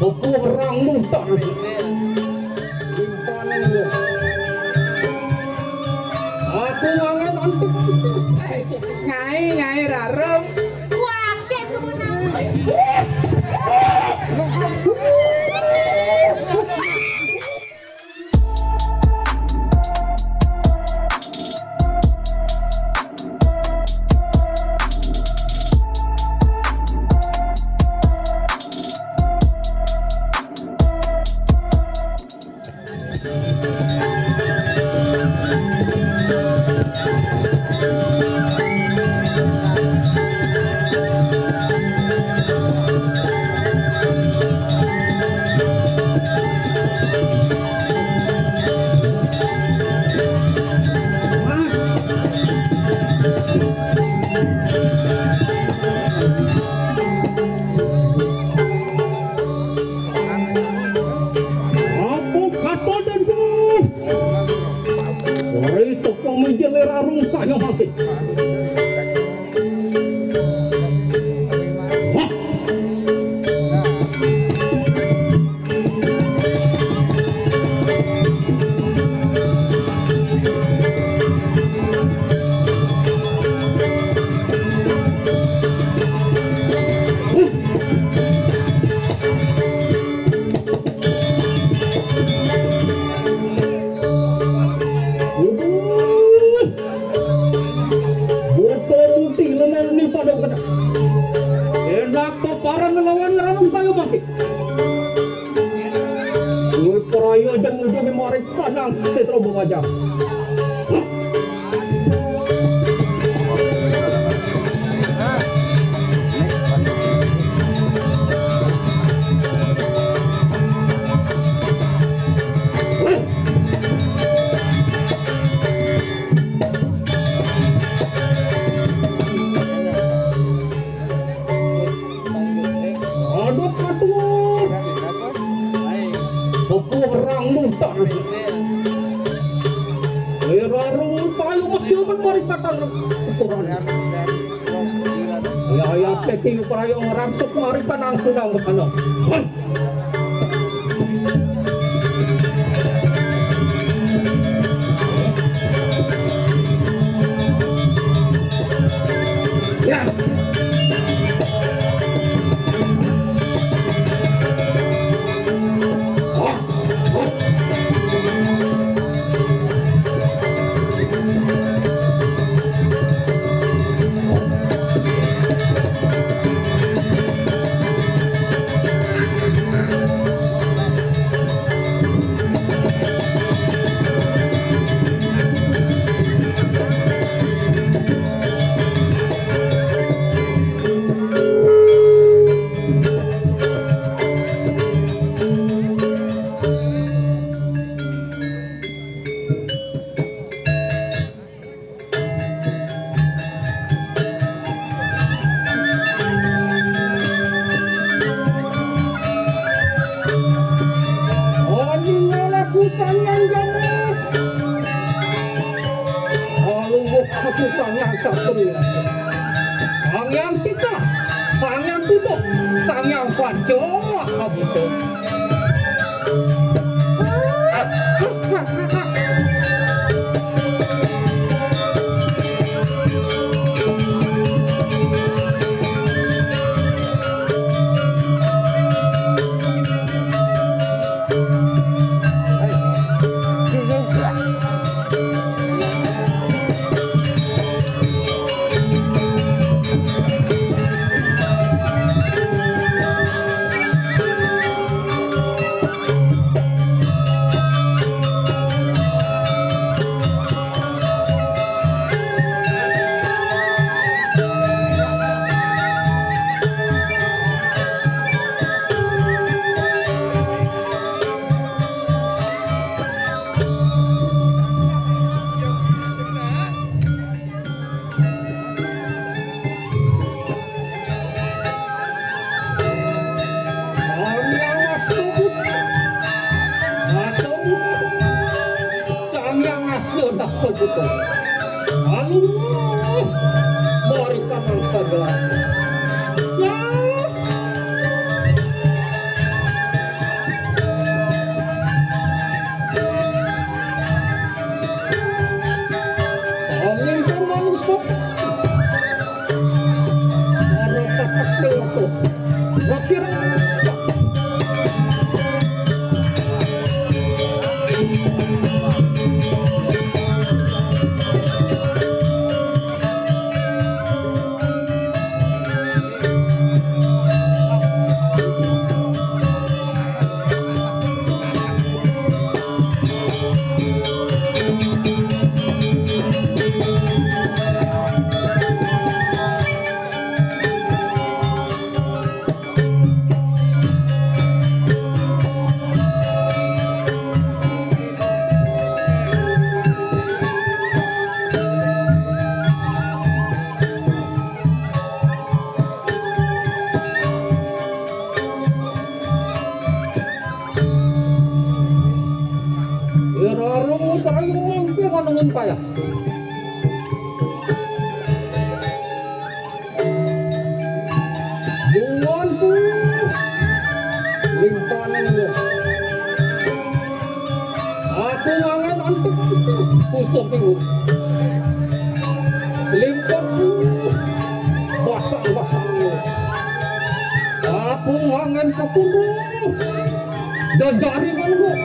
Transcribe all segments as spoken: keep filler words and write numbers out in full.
Opo orang mutar? Aku mangan antik. Nyai, nyai rarum. Waduh, sebenarnya. Aku kata dan tuh. Ora iso pemijil rarung kaya mati. Wah. Waduh. Buto buti lemah ni pada kena. Enak peparan ngelawan ranum kayu mati. Woi, peraya jang udah memori panang setro bawajang. Aduh, aduh. Pepuh orang mutar. Era rung tayo masih aman marikatan ukuran. Ya, ya, peti upaya ngerangsuk marikan angkunang ke sana. Hon. Aning ala ku sang yang jamu. Alungguh aku sang yang catur. Sang yang titah, sang yang tutup, sang yang pancong lah kabutuh. Sang Hyang Astubuta. Astubuta. Sang Hyang Astubuta. Aluh. Mari paman saja. Ya. Payah. Buanku limpaning. Aku ngangen antik pusuh minggu. Selimputku basang-basang. Aku ngangen kepungku. Jajaringan gua.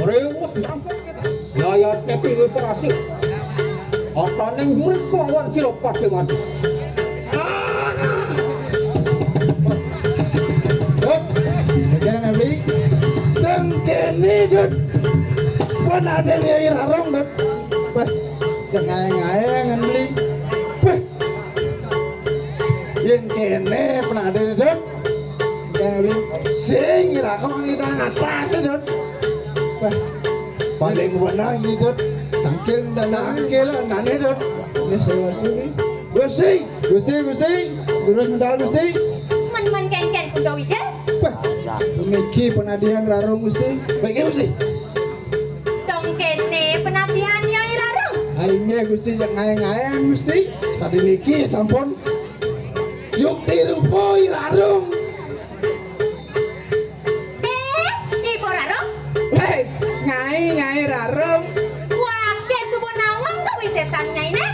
Rewos nyampuk kita. Yayatnya tinggi perasik. Ataning jurit kelawan sira padhe mati. Dut, jangan beli. Sing kene, Dut. Pun ada ni air arung, Dut. Wah, jangan ngaeng beli. Wah. Yen kene pun ada, Dut. Jangan beli. Sing ira kok ni nang atas, Dut. Wah, paling wenang ni, Dut. Tangkil dan tangkil nane, Dut. Ini sewa studi. Gusti, Gusti, Gusti. Terus medal, Gusti. Men-men ken-ken Kundawida. Wah, niki penadian rarung, Gusti. Baik, Gusti. Dong kene penadian Nyai Rarung. Ayo, Gusti, jangan ngaeng-ngaeng, Gusti. Sekali niki sampun. Yukti rupa Irarung. Eh, Ibu Rarung. Hei, Nyai, Nyai Rarung. Wake suba nawang kawisesan Nyaine.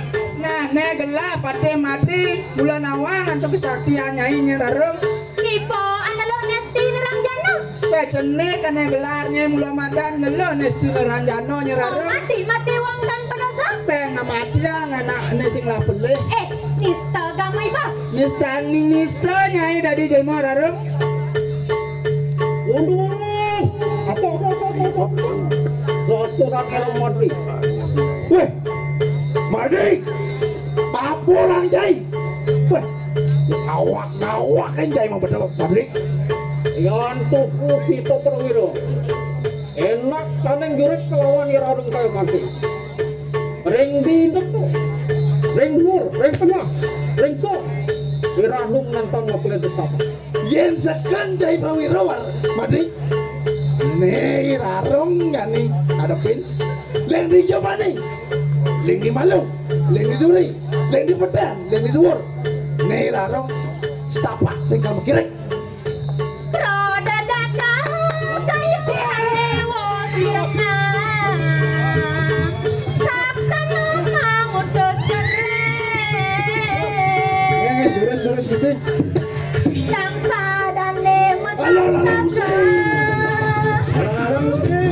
Nah, ne gelah patih mati, mula nawang antuk kesaktian Nyai, Nyai Rarung. Ibu analuh nesti nerang jana. Weh, cenik kene gelar Nyai mula madan neluh nesti nerang jana, Nyai Rarung. Mati, mati wong tan pendosa. Peng ngamatiang anakne sing lah pelih. Eh, nista gamu iba. Nista ni nista Nyai dadi jelma, Rarung. Waduh, apa, apa, apa, apa, apa, apa? Satu nak kira mati. Weh, mati. Apa lang, Cai? Weh, awak-awak kan Cai mau berdebat, Padri. Yan tuku kita perwira. Enak kaning jurit kelawan Irarung kaya mati. Ring di induk tu. Ring dhuwur, ring tengah, ring sok. Irarung nantang ngapelin sapa. Yen seken Cai Prawira war, Madri. Ne Irarung jani adepin. Ling di jaba ne. Ling di malu, ling di duri, ling di peden, ling di dhuwur. Ne Irarung setapak sing kal mekirik. Roda dadah kaya dewa sirna. Saksana mamutus jerih. Eh, durus, durus, Gusti. Sang sadane. Alah, alah, alah, Gusti. Alah, alah, Gusti.